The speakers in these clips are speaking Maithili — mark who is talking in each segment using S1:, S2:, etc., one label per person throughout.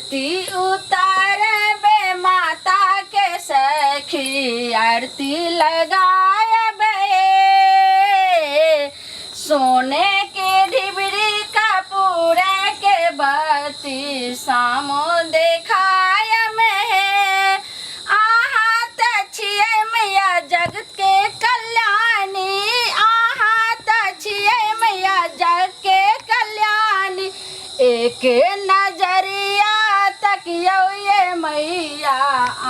S1: आरती उतारबे माता के सखी आरती लगाएबे सोने के ढिबरी कपूर के बत्ती सामो देखाय में अहाँ तऽ छियै मैया जगत के कल्याणी अहाँ तऽ छियै मैया जग के कल्याणी एक नजरिया तकियौ ये मैया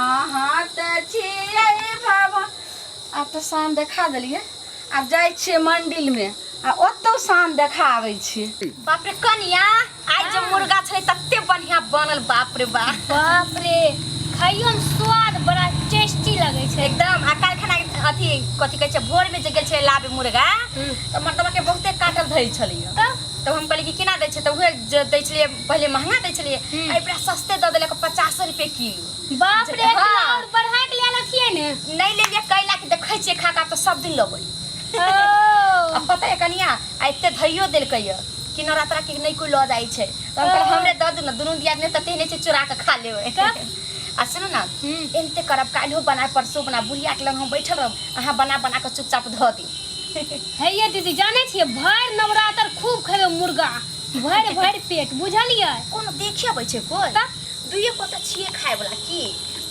S1: अहाँ तऽ छियै भवा आब तऽ शाम देखा देलियै आब जाइ छियै मंडिलमे आ ओतौ शाम देखा आबै छियै
S2: बाप रे कनिया आइ जे मुर्गा छलै तते बढ़िया बनल बाप रे बाप
S3: बाप रे खाइयो में स्वाद बड़ा टेस्टी लगे छै
S2: एकदम आ काल्हि खना अथी कथी कहै छै भोर में जे गेल छलै लाबे मुर्गा तऽ मर्दवा के बहुते काटल धैल छलैया
S3: तब
S2: तब हम कहलियै कि केना दै छै तऽ उहे जे दै छलियै पहिले महंगा दै छलियै एहि बेरा सस्ते दऽ देलक 50 रुपए किलो।
S3: बाप रे, एक
S2: हाँ।
S3: किलो और बढ़ा के ले रखिए ने।
S2: नहि लेलियै कैला कि देखै छियै खा कऽ तऽ सब दिन लेबै।
S3: ओ।
S2: आ पता है कनिया, आ एते धैयो देलकै यऽ कि नवरात्रा के नहि कोइ लऽ जाइ छै तऽ हम कहलियै हमरे दऽ दू ने, दुनू दियादनी तऽ तेहने छै, चोरा कऽ खा लेबै।
S3: तब?
S2: आ सुनू ने, एनते करब, काल्हिओ बनायब, परसो बनायब, बुढ़िया के लग हम बैठल रहब, अहाँ बना बना कऽ चुपचाप धऽ दियौ।
S3: हे ये दीदी, जानै छियै, भरि नवरात्र खूब खेबै मुर्गा, भरि भरि पेट, बुझलियै?
S2: कोनो देखे अबै छै कोइ?
S3: तब?
S2: दुइए गोटा छियै खाय वाला की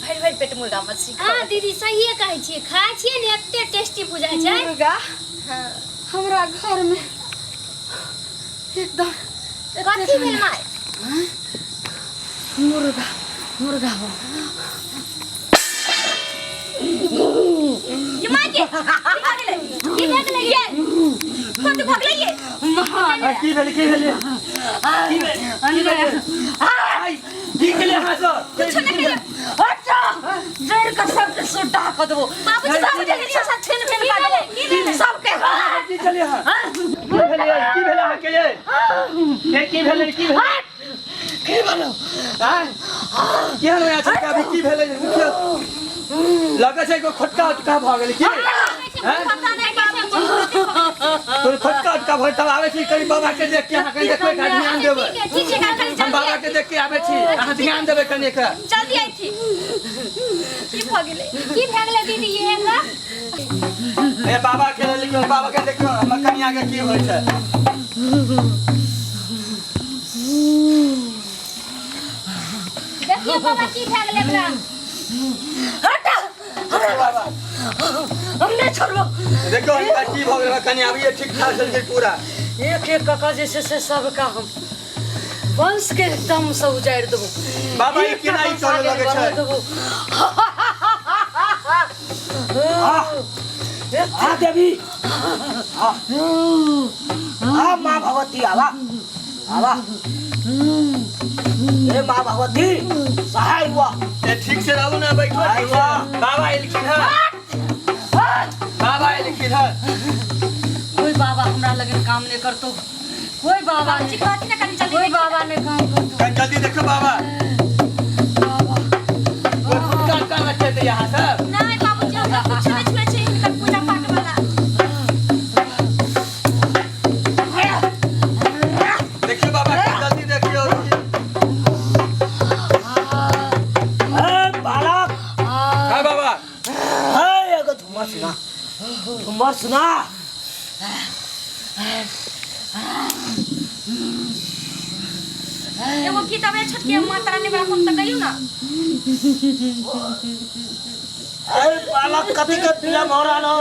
S2: भरि भरि पेट मुर्गा मछली
S3: हाँ
S2: खाबै?
S3: दीदी, सहिए कहै छियै, खाइ छियै ने एते टेस्टी बुझाइ छै।
S1: मुर्गा
S2: हाँ।
S1: हमरा घर में एकदम
S2: कथी भेल माय?
S1: मुर्गा मुर्गा हो।
S2: ये माय के की भऽ गेलै? की भऽ गेलै ये? कथी भऽ गेलै ये?
S4: की भेलै? की भेलै? की भेलै? की भेलै? आइ, की केलियै अहाँ सब?
S2: कुछो नहि केलियै।
S1: अच्छा जड़ के सबके सुड्डा कऽ देबो।
S2: बाबूजी, बाबूजी, सब छीन मिन कऽ देबो सबके।
S4: की केलियै अहाँ? की भेलै? की भेलै अहाँके ये? ये की भेलै? की भेलै?
S1: की भेलो?
S4: आँय? केहन होया छै अभी? की भेलै? देखियौ, लगै छै एगो खोटका उटका भऽ गेलै की? हैं?
S2: पता नहि बाबूजी।
S4: तोर खोटका उटका भऽ गेल, तब आबै छी कनि बाबा के देख के। अहाँ कनि देखबै, कनि ध्यान देबै।
S2: ठीक छै, कनि
S4: हम
S2: जल्दी।
S4: बाबा के देख के आबै छी, अहाँ ध्यान देबै कनि एकरा।
S2: जल्दी आइ। की भऽ गेलै?
S3: की भए गेलै दीदी ये एकरा?
S4: ए बाबा के लिखो, बाबा के देखियो हमर कनिया के की होइ छै।
S3: देखियौ बाबा, की भए गेलै एकरा?
S4: देखियौ बाबा।
S1: हम नहि छोड़बो।
S4: देखियौ हिनका की भऽ गेल। कनिया अभी ठीक ठाक छलखिन पूरा।
S1: एक एक कऽ जे छै से सबका हम वंश के एकदम से उजाड़ि देबो।
S4: बाबा, ई केना ई चलऽ लगै छै?
S1: देबो।
S5: आ देवी, आ आ माँ भगवती, आवा आवा, हे माँ भगवती, सहाय हुआ।
S4: ए ठीक से रहू ने, बैठो ठीक से। बाबा एलखिन हँ, बाबा एलखिन हँ।
S1: कोई बाबा हमरा लगन काम नहीं करतो, कोई बाबा
S2: बाबूजी
S1: नहीं।
S2: कहती ना, कनि जल्दी।
S1: कोई बाबा नहीं काम करतो।
S4: कनि जल्दी देखो बाबा।
S1: बाबा।
S4: कोई फुटका उटका रखे थे यहाँ सब?
S2: नहि बाबूजी, हमरा कुछो नहि छुए छै हिनकर पूजा पाठ वाला।
S4: देखियो बाबा, कनि जल्दी देखियो।
S5: हे बालक।
S4: हाँ बाबा।
S5: हे, एगो झुमर सुना, झुमर सुना।
S2: एगो गीत अबै छोटके माता रानी वाला, हम तऽ गइयो ना।
S5: अरे बालक, कथी के फिल्म हो रहल हो?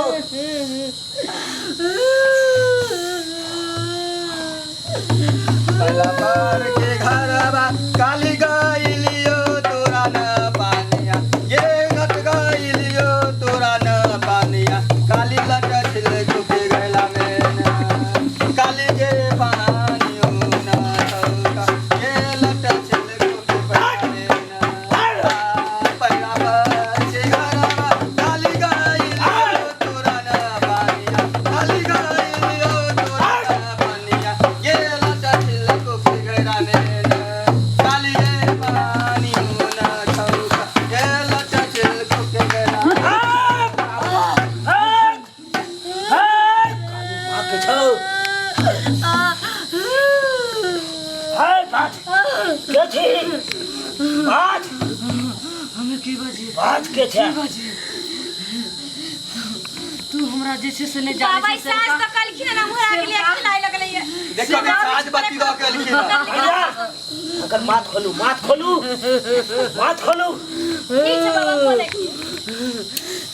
S4: पहला पार के घरवा काली गइलियो तोरा न पानिया, ये गट गइलियो तोरा न पानिया, काली लट छिल चुके गैला में न, काली के पानियो न छौका, ये लट छिल चुके गैला में न। पहला पार के घरवा काली गइलियो तोरा न पानिया, काली गइलियो तोरा न पानिया, ये लट छिल चुके गैला में न, काली के
S5: बाज के छै
S1: बाजी तू हमरा जे छै से नहि जानै
S2: बाबा
S1: छै
S2: ई साँझ
S1: सेवका।
S2: तऽ कहलखिन हन हमरा के लिए खिलाए लगलै ये
S4: देखियौ अभी साँझ बाती दऽ के एलखिन हँ।
S5: भैया अगर माथ खोलू माथ खोलू माथ खोलू
S3: ठीक छै बाबा खोलै छी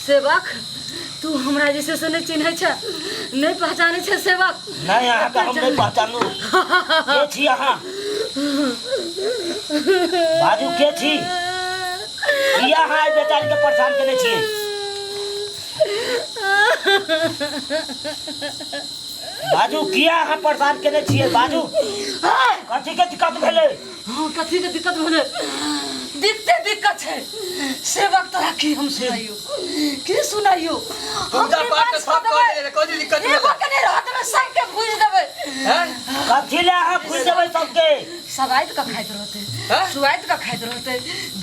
S1: सेवक तू हमरा जे छै से नहि चिन्है छै नहि पहचानै छै सेवक
S5: नहीं अहाँके हम नहीं पहचानू के छी अहाँ बाजू के छी किया अहाँ एहि बेचारी के परेशान केने छी बाजू किया अहाँ परेशान केने छियै बाजू कथी के दिक्कत भेलै
S1: हाँ कथी के दिक्कत भेलै दिक्कते दिक्कत छै सेवक तोरा की हम सुनाइयो की सुनाइयो
S4: पूजा पाठ तऽ सब कऽ देले कोई दिक्कत
S1: एगो
S4: भेलै
S1: के नहि रहत देबै सबके भूजि देबै
S4: हैं
S5: कथी ले अहाँ भूलि देबै सबके
S1: सवाइत के खाइत रहतै
S4: हैं?
S1: सुआइत के खाइत रहतै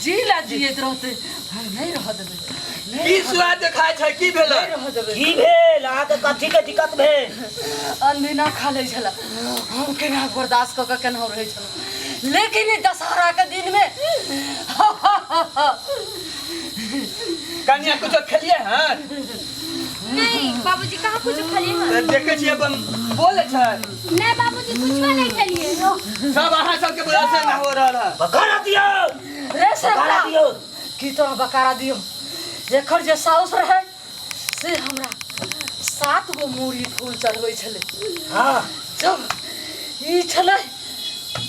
S1: जी ला जियैत रहतै हम नहि रह देबै नहि
S4: की स्वाद खाइ छै की भेलै
S1: रह देबै
S5: की भेल अहाँके कथी के दिक्कत भेल
S1: अनदिना खा लै छलै हम केना बर्दाश्त कऽ कऽ केना रहै छलहुँ लेकिन ई दशहराके दिनमे
S4: कनिया कुछो खेलिए हँ
S3: नहीं बाबूजी कहाँ कुछ खेलिए हन
S4: देखै छियै अपन बोलै छै
S3: नहीं बाबूजी कुछो नहीं खेलिए
S4: सब अहाँ सबके वजह से ना हो रहल है
S5: बकारा दियौ
S1: रे
S5: बकारा
S1: सेवका
S5: दियौ
S1: की तोरा बकारा दियौ एकर जे साउस रहै से हमरा 7 गो मूड़ी फूल चढ़बै छलै
S5: हाँ
S1: जब ई छलै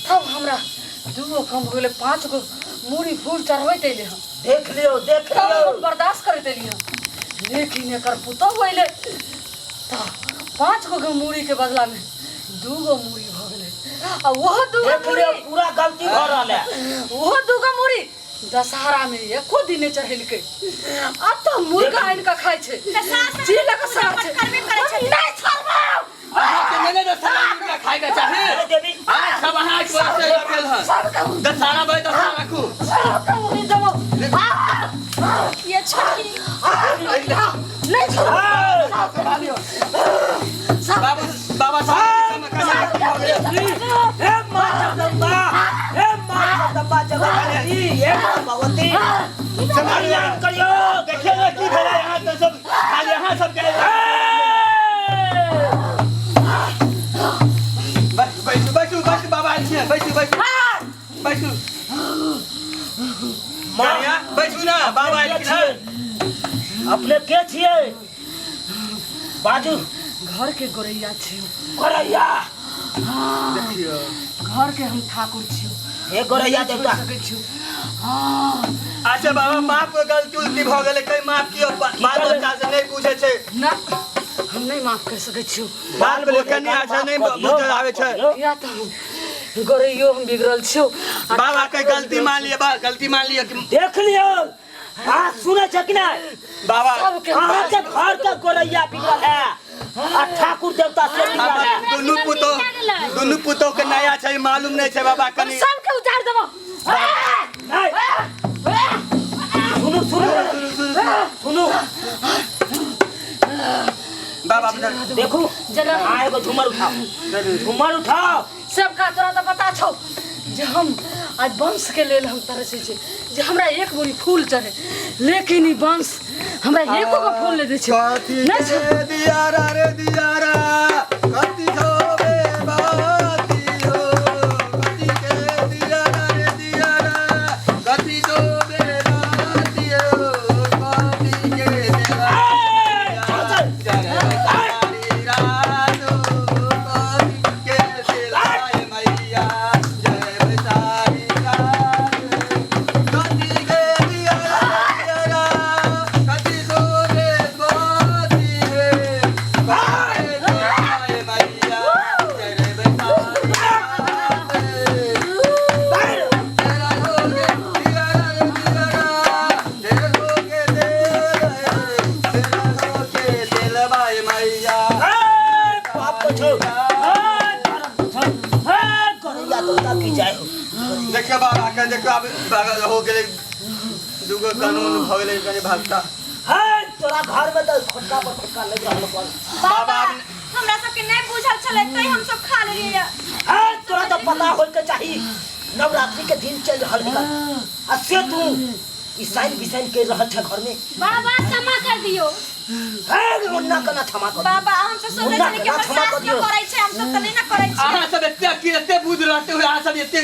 S1: तब हमरा 2 गो कम हो गेलै 5 गो मूड़ी फूल चढ़बैत अयलै हन
S5: देख लियौ देख
S1: तब
S5: लियौ
S1: हम बर्दाश्त करैत एलियै हन लेकिन एकर पुतहु अयलै तऽ 5 गो के मूड़ीके बदलामे 2 गो मूड़ी भऽ गेलै आ ओहो 2 गो
S5: देख
S1: मूड़ी
S5: लियौ पूरा गलती भऽ रहल है
S1: ओहो 2 गो मूड़ी दशहरा में एको दिन नहीं चढ़ेलकै अब तो मुर्गा आनि कऽ खाइ छै
S2: तऽ सास
S1: जी लऽ कऽ
S2: पूजा
S1: सार
S2: पाठ
S1: छै
S2: करबे करै छथिन।
S1: नहि छोड़बौ
S4: अहाँके नहि ने दशहरा मुर्गा खाइके चाही
S5: अरे देवी
S4: आँय, सब अहाँके वजह से भेल हन
S1: सबके
S4: दशहरा भाई दशहरा राखू
S1: सबके मुड़ी देबौ
S2: ये छोटकी
S1: नहीं छोड़बौ
S4: बाबू बाबा साहब
S5: हे माँ जगदम्बा हे माँ जगदम्बा जगतपति हे माँ भगवती कल्याण करियौ
S4: देखियौ ने की भेलै अहाँ तऽ सब खाली अहाँ सबके बैसू बैसू बैसू बैसू बाबा आयल छियै बैसू बैसू बैसू
S5: माँ
S4: कनिया बैसू ने बाबा आयल छियै
S5: अपने के छियै बाजू
S1: घर के गोरैया छियौ
S5: गोरैया
S4: देखियौ
S1: घर के हम ठाकुर छियौ
S5: हे गोरैया
S1: नहीं छोड़
S5: देवता
S1: सकै छियौ हाँ
S4: अच्छा बाबा माफ गलती उलती भऽ गेलै कहीं माफ कियो बाल बच्चा से नहीं पूछे छै
S1: ना हम नहीं माफ कर सकै छियौ
S4: बाल बोले कनिया छै नहीं बुझल आबै छै
S1: या तऽ हम गोरैयो हम बिगड़ल छियौ आ
S4: बाबा के गलती मान लिअ बा गलती मान लिअ कि
S5: देख लियौ अहाँ सुनै छै कि नहि
S4: बाबा
S1: सबके
S5: अहाँके घर के गोरैया बिगड़ल है आ ठाकुर देवता से बिगड़ल है
S4: दुनू पुतोह दुनू पुतोह के नया छै मालूम नहीं छै बाबा
S1: हम
S4: कनी
S1: सबके उतार देबौ
S5: नहीं सुनू सुनू सुनू
S4: बाबा
S5: देखू
S1: जना
S5: अहाँ एगो झूमर उठाओ झूमर उठाओ
S1: सबका तोरा तऽ पता छौ जे हम आइ वंश के लेल हम तरसै छी जे हमरा एक बोरी फूल चढ़े लेकिन ई वंश हमरा एको गो फूल नहि दै छै
S4: कथी
S1: नहि छै
S4: के दियारा रे दियारा कथी धोबे बाती हो कथी के दियारा रे दियारा कथी धोबे बाती हो कथी के दियारा जय रात हो कथी के दिलाए मैया जय सारी रात कथी के दियारा दियारा कथी धोबे बाती हे कथी दिलाए मैया जय सारी रात तेरा होगे दियारा रे दियारा तेरा होगे तेल तेरा होगे तेल बाय मैया
S5: ए, बाप को छो ए, छो ए, गोरैया देवता की जय हो
S4: देखियो बाबा के देखियो आब पागल हो गेलै दूगो कानून भऽ गेलै कनि भागता
S5: हे तोरा घर में तो खोटका पर खोटका लग रहल पर
S2: बाबा
S4: बाबा
S2: हमरा सबके नहीं बुझल छलै तै हम सब खा लेलियै
S5: हे तोरा तो पता होय के चाही नवरात्रि के दिन चल रहल है आ से तू ई साइन बिसाइन कर रहल छै घर में।
S3: बाबा क्षमा कर दियो।
S5: हे मुन्ना कना क्षमा कर।
S2: बाबा हम सब सोचै
S5: मुन्ना
S2: छली कि
S5: कना
S2: हमर
S5: क्षमा
S2: सास
S5: कर
S2: न
S5: दियो।
S2: करै छै, हम सब तऽ नहि न करै छी।
S4: अहाँ सब एते की एते बुझ रहते हुए अहाँ सब एते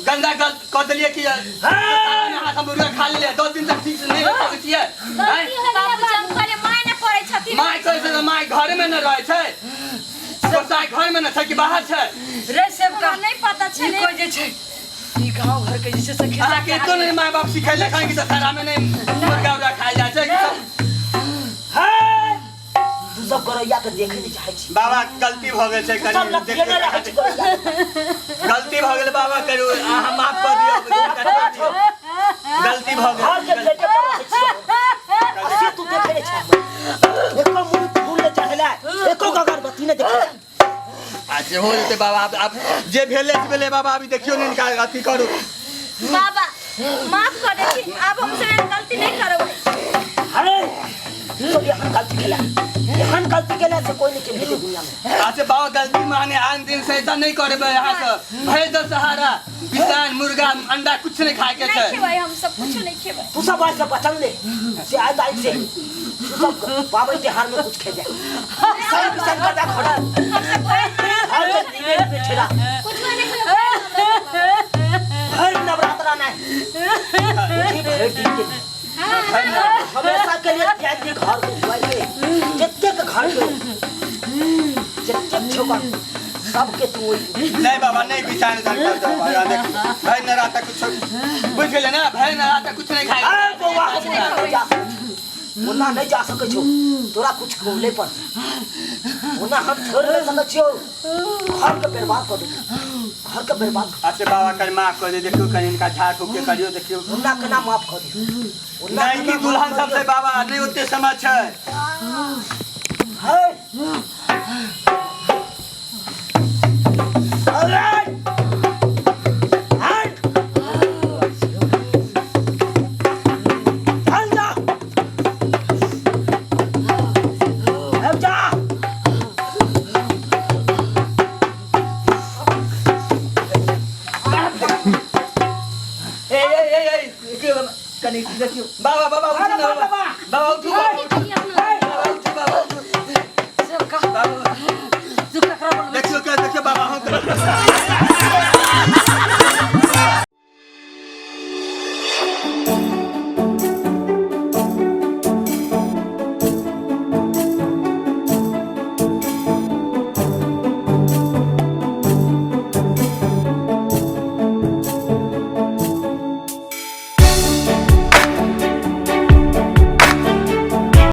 S4: गंदा गलत कऽ देलियै कि अहाँ सब मुर्गा खा लेलियै 10 दिन तक ठीक से नहि रहि सकै छियै आँय?
S3: गलती हो गेलै
S2: बाबूजी
S3: बाबू।
S2: हम कहलियै माय न करै छथिन।
S4: माय कहै छै तऽ माय घरे में न रहै छै, गोसाई घर में न छै कि बाहर छै?
S1: रे सेवका
S2: हमरा नहि पता
S1: ई
S2: छलै।
S1: कोइ जे छै ई गाँव घर के जे छै से खिस्सा
S4: अहाँके एतो नहि माय बाप सिखेलक हन कि दशहरा में नहि मुर्गा उर्गा खायल जाइ छै कि सब?
S5: हे तू सब गोरैया के देखे नहीं चाहे छी।
S4: बाबा गलती भऽ गेल छै,
S5: तू सब
S4: कनि
S5: लतियेने रहै छी गोरैया के।
S4: गलती भऽ गेल बाबा, करू अहाँ माफ कऽ दियौ, गलती भऽ
S5: घर के
S4: गेल।
S5: गेटे पर रहै छी आ से तू देखे नहीं छै। एको मुड़ी फूल नहीं चढ़ेला, एको अगरबत्ती नहीं देखेला।
S4: अच्छा हो जेतै बाबा, आब जे भेलै से भेलै बाबा, अभी देखियौ ने हिनका अथी करू।
S2: बाबा माफ कर देथिन, आब हम सब एहन गलती नहि करबै।
S5: अरे तू सब एहन गलती केला, एहन गलती केला से कोई नहीं के भेले दुनिया में।
S4: अच्छा बाबा गलती माने आन दिन से ऐसा नहीं करबै, अहाँ सब भरि दशहरा बिसान मुर्गा अंडा कुछ नहीं खाए के
S2: नहि
S4: छै।
S2: खेबै हम सब, कुछो नहि खेबै।
S5: तू सब आज से बचन ले से आज तारीख से तू सब पावन त्योहार में कुछ खेबे, साइन बिसान कर दा खड़ा
S2: हम सब भरि
S5: घर के पेट पे ठेला।
S3: कुछो नहि खेबै
S5: भर नवरात्रा नहीं उठी भर दिन के हमेशा के लिए त्याग दी घर के दुआर के, जत्ते के घर के जत्ते छोकर सबके तू ओहि।
S4: नहीं बाबा नहीं बिसान उसान कर दो बाबा, देखियौ भरि नराता कुछ बुझि गेलै ने, भरि नराता कुछ नहीं खाए।
S5: अरे बौआ हम नहीं जा सकै छी, ओना नहीं जा सकै छौ तोरा कुछ कहले पर, ओना हम छोड़ नहीं सकै छियौ, घर के बर्बाद कर देबौ, घर के बर्बाद।
S4: अच्छा बाबा कर माफ कर दे, देखियौ कनि हिनका झाड़ फूक के करियौ देखियौ।
S5: ओना केना माफ कर दे, ओना
S4: नहीं की
S5: केना
S4: दुल्हन
S5: माफ
S4: सब
S5: कर
S4: से
S5: दे?
S4: बाबा नहीं ओते समझ छै।
S5: हे अरे हट चल जा, अब जा।
S4: ए ए ए ए कनि देखियौ बाबा, बाबा उठू ने बाबा, बाबा उठू बाबा, बाबा उठू बाबा उठू।
S1: सेवका
S4: बाबा
S1: तू ककरा बोलबै?
S4: देखियौ के देखियौ बाबा हम